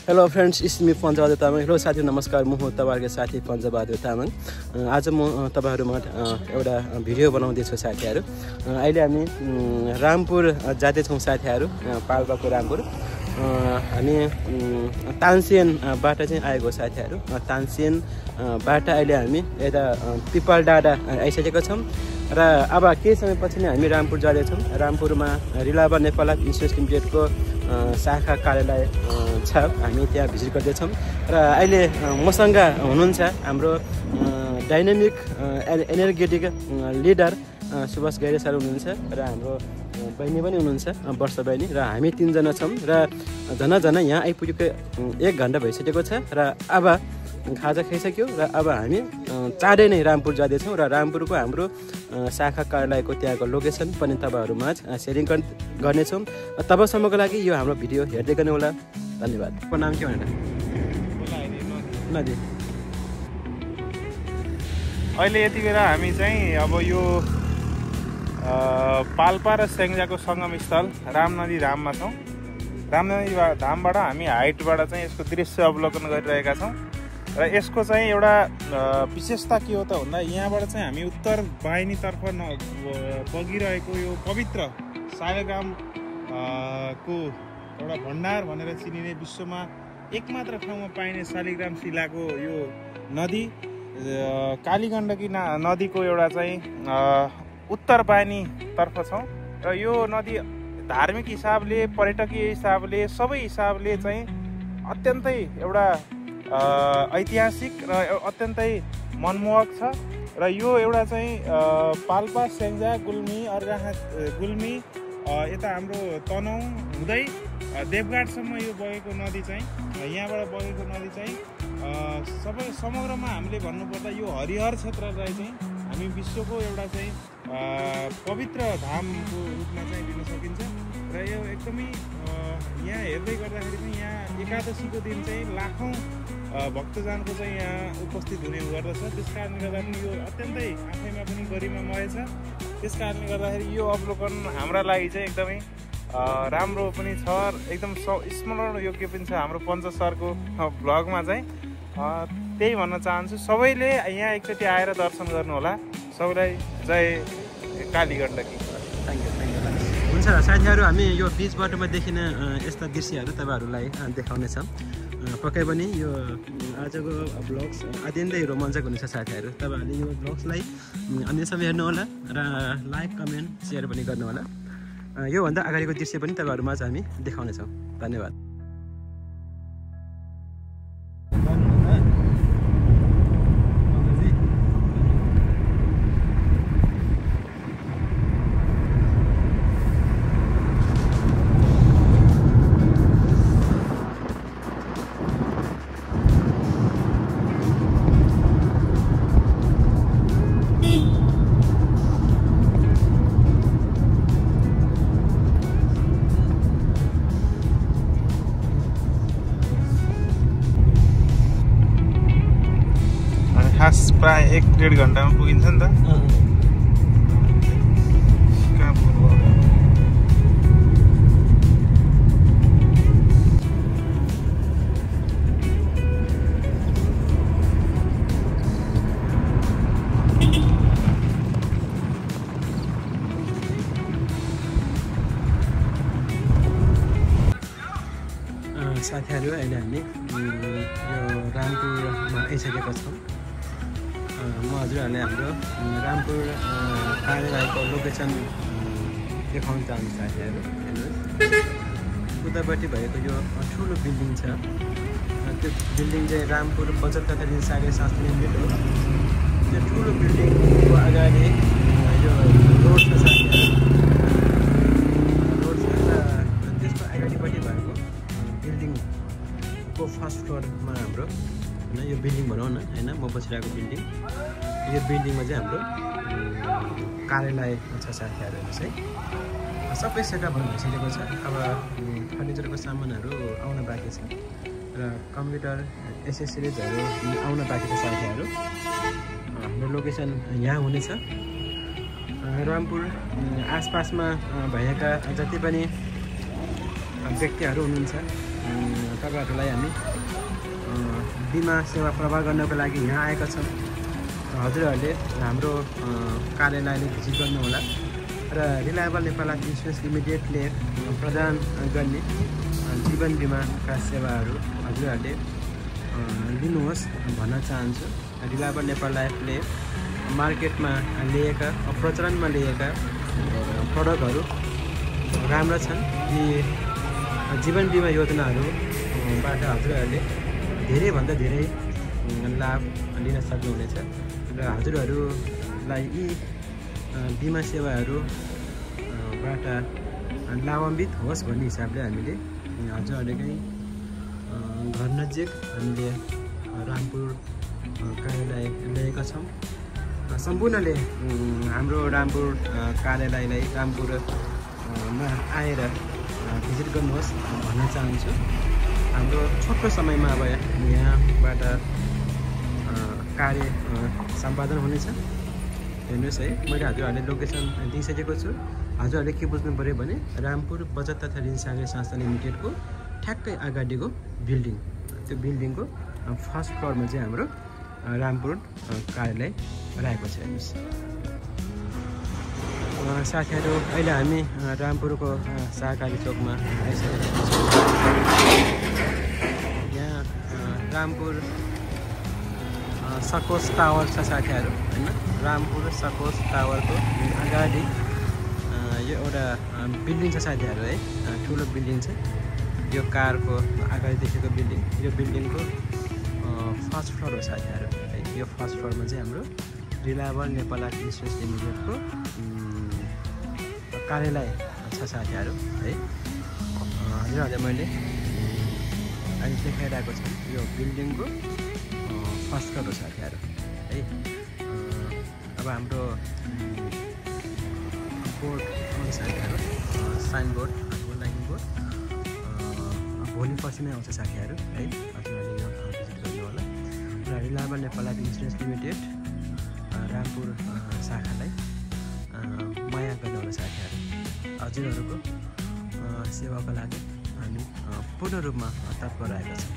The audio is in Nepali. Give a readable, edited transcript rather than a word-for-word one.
Hello friends, it's me Panchabahadur Tamang. Hello साथी, नमस्कार। म हो तपाईँहरूको साथी पञ्चबहादुर तामाङ। आज म तपाईँहरूमा एउटा भिडियो बनाउँदैछु साथीहरू। अहिले हामी रामपुर जाँदैछौँ साथीहरू, पाल्पाको रामपुर। हामी तानसेनबाट चाहिँ आएको साथीहरू। तानसेनबाट अहिले हामी यता पिपल डाँडा आइसकेका छौँ र अब केही समयपछि नै हामी रामपुर जाँदैछौँ। रामपुरमा रिलायबल नेपाल लाइफ इन्सुरेन्स लिमिटेडको शाखा कार्यालय छ, हामी त्यहाँ भिजिट गर्दैछौँ। र अहिले मसँग हुनुहुन्छ हाम्रो dynamic energetic leader Subhash Gaire sir हुनुहुन्छ र हाम्रो बहिनी पनि हुनुहुन्छ, वर्ष बहिनी। र हामी तीनजना छौँ र झन यहाँ आइपुगेको 1 घन्टा भइसकेको छ र अब खाजा खाइसक्यो र अब हामी चाँडै नै रामपुर जाँदैछौँ र रामपुरको हाम्रो शाखा कार्यालयको त्यहाँको लोकेसन पनि तपाईँहरूमा सेयरिङ गर्नेछौँ। तबसम्मको लागि यो हाम्रो भिडियो हेर्दै गर्नु होला। धन्यवाद। को नाम के भनेर नदी अहिले यति बेला हामी चाहिँ अब यो पाल्पा र स्याङ्जाको सङ्गम स्थल रामनदी धाममा छौँ। रामनदी धामबाट हामी हाइटबाट चाहिँ यसको दृश्य अवलोकन गरिरहेका छौँ र यसको चाहिँ एउटा विशेषता के हो त भन्दा यहाँबाट चाहिँ हामी उत्तर वाहिनीतर्फ बगिरहेको यो पवित्र शालिग्राम को एउटा भण्डार भनेर चिनिने विश्वमा एकमात्र ठाउँमा पाइने शालिग्राम शिलाको यो नदी कालीगण्डकी नदीको एउटा चाहिँ उत्तर वाहिनीतर्फ छौँ र यो नदी धार्मिक हिसाबले, पर्यटकीय हिसाबले, सबै हिसाबले चाहिँ अत्यन्तै एउटा ऐतिहासिक र अत्यन्तै मनमोहक छ। र यो एउटा चाहिँ पाल्पा, स्याङ्जा, गुल्मी, अर्घाखा, गुल्मी यता हाम्रो तनहुँ हुँदै देवघाटसम्म यो बगेको नदी चाहिँ, यहाँबाट बगेको नदी चाहिँ सबै समग्रमा हामीले भन्नुपर्दा यो हरिहर क्षेत्रलाई चाहिँ हामी विश्वको एउटा चाहिँ पवित्र धामको रूपमा चाहिँ लिन सकिन्छ। र यो एकदमै यहाँ हेर्दै गर्दाखेरि चाहिँ यहाँ एकादशीको दिन चाहिँ लाखौँ भक्तजनको चाहिँ यहाँ उपस्थित हुने गर्दछ। त्यस कारणले गर्दा पनि यो अत्यन्तै आफैमा पनि गरिमामय छ। त्यस कारणले गर्दाखेरि यो अवलोकन हाम्रा लागि चाहिँ एकदमै राम्रो पनि छ, एकदम स्मरण योग्य पनि छ हाम्रो पञ्च सरको भ्लगमा चाहिँ। त्यही भन्न चाहन्छु, सबैले यहाँ एकचोटि आएर दर्शन गर्नुहोला। सबैलाई जय कालीगण्डकी। Thank you. हुन्छ साथीहरू, हामी यो बिच बाटोमा देखिने यस्ता दृश्यहरू तपाईँहरूलाई देखाउनेछौँ। पक्कै पनि यो आजको भ्लग्स अत्यन्तै रोमाञ्चक हुनेछ साथीहरू। तपाईँहरूले यो भ्लग्सलाई अन्यसम्म हेर्नुहोला र लाइक, कमेन्ट, सेयर पनि गर्नुहोला। योभन्दा अगाडिको दृश्य पनि तपाईँहरूमा हामी देखाउनेछौँ। धन्यवाद। खास प्राय 1-1.5 घन्टामा पुगिन्छ नि त। साथीहरू, अहिले हामी यो रामपुरमा आइसकेका छौँ। म हजुरहरूले हाम्रो रामपुर कार्यालयको लोकेसन देखाउन चाहन्छु साथीहरू। हेर्नुहोस्, उतापट्टि भएको यो ठुलो बिल्डिङ छ। त्यो बिल्डिङ चाहिँ रामपुर बचत तथा ऋण सहकारी संस्था लिमिटेड हो। त्यो ठुलो बिल्डिङको अगाडि यो रोड छ साथीहरू, रोड छ र त्यसको अगाडिपट्टि भएको बिल्डिङको फर्स्ट फ्लोरमा हाम्रो यो बिल्डिङ भनौँ न होइन, म बसिरहेको बिल्डिङ, यो बिल्डिङमा चाहिँ हाम्रो कार्यालय छ साथीहरू। हेर्नुहोस् है, सबै सेटअप भइसकेको छ। अब फर्निचरको सामानहरू आउन बाँकी छ र कम्प्युटर एसेसरिजहरू आउन बाँकी छ साथीहरू। हाम्रो लोकेसन यहाँ हुनेछ। रामपुर आसपासमा भएका जति पनि व्यक्तिहरू हुनुहुन्छ तपाईँहरूलाई हामी बिमा सेवा प्रवाह गर्नको लागि यहाँ आएका छौँ। हजुरहरूले हाम्रो कार्यालयले भिजिट गर्नुहोला र रिलायबल नेपाल लाइफ इन्सुरेन्स लिमिटेडले प्रदान गर्ने जीवन बिमाका सेवाहरू हजुरहरूले लिनुहोस् भन्न चाहन्छु। रिलायबल नेपाल लाइफले मार्केटमा ल्याएका प्रचलनमा ल्याएका प्रडक्टहरू राम्रा छन्। यी जीवन बिमा योजनाहरूबाट हजुरहरूले धेरैभन्दा धेरै लाभ लिन सक्नुहुनेछ र हजुरहरूलाई यी बिमा सेवाहरूबाट लाभान्वित होस् भन्ने हिसाबले हामीले हजुरहरूले घर नजिक हामीले रामपुर कार्यालय ल्याएका छौँ। सम्पूर्णले हाम्रो रामपुर कार्यालयलाई रामपुरमा आएर भिजिट गर्नुहोस् भन्न चाहन्छु। हाम्रो छोटो समयमा अब यहाँबाट कार्य सम्पादन हुनेछ। हेर्नुहोस् है, मैले हजुरहरूले लोकेसन दिइसकेको छु। हजुरहरूले के बुझ्नु पऱ्यो भने रामपुर बचत तथा ऋण सहकारी संस्था लिमिटेडको ठ्याक्कै अगाडिको बिल्डिङ, त्यो बिल्डिङको फर्स्ट फ्लोरमा चाहिँ हाम्रो रामपुर कार्यालय रहेको छ। हेर्नुहोस् साथीहरू, अहिले हामी रामपुरको सहकारी चोकमा आइसकेका छौँ। यहाँ रामपुर सकोस टावर छ साथीहरू, होइन? रामपुर सकोस टावरको अगाडि यो एउटा बिल्डिङ छ साथीहरू है, ठुलो बिल्डिङ छ। यो कारको अगाडि देखेको बिल्डिङ, यो बिल्डिङको फर्स्ट फ्लोर हो साथीहरू है। यो फर्स्ट फ्लोरमा चाहिँ हाम्रो रिलायबल नेपाल लाइफ इन्सुरेन्स लिमिटेडको कार्यालय छ साथीहरू है। हजुरहरूले मैले अहिले देखाइरहेको छु यो बिल्डिङको फर्स्ट फ्लोर हो साथीहरू है। अब हाम्रो बोर्ड साथीहरू, साइनबोर्ड लाइन बोर्ड भोलि पर्सि नै आउँछ साथीहरू है। हजुरहरूले यो भिजिट गर्नु होला र reliable Nepal life insurance limited Rampur शाखालाई माया गर्नु होला साथीहरू। हजुरहरूको सेवाको लागि हामी पूर्ण रूपमा तत्पर रहेका छौँ।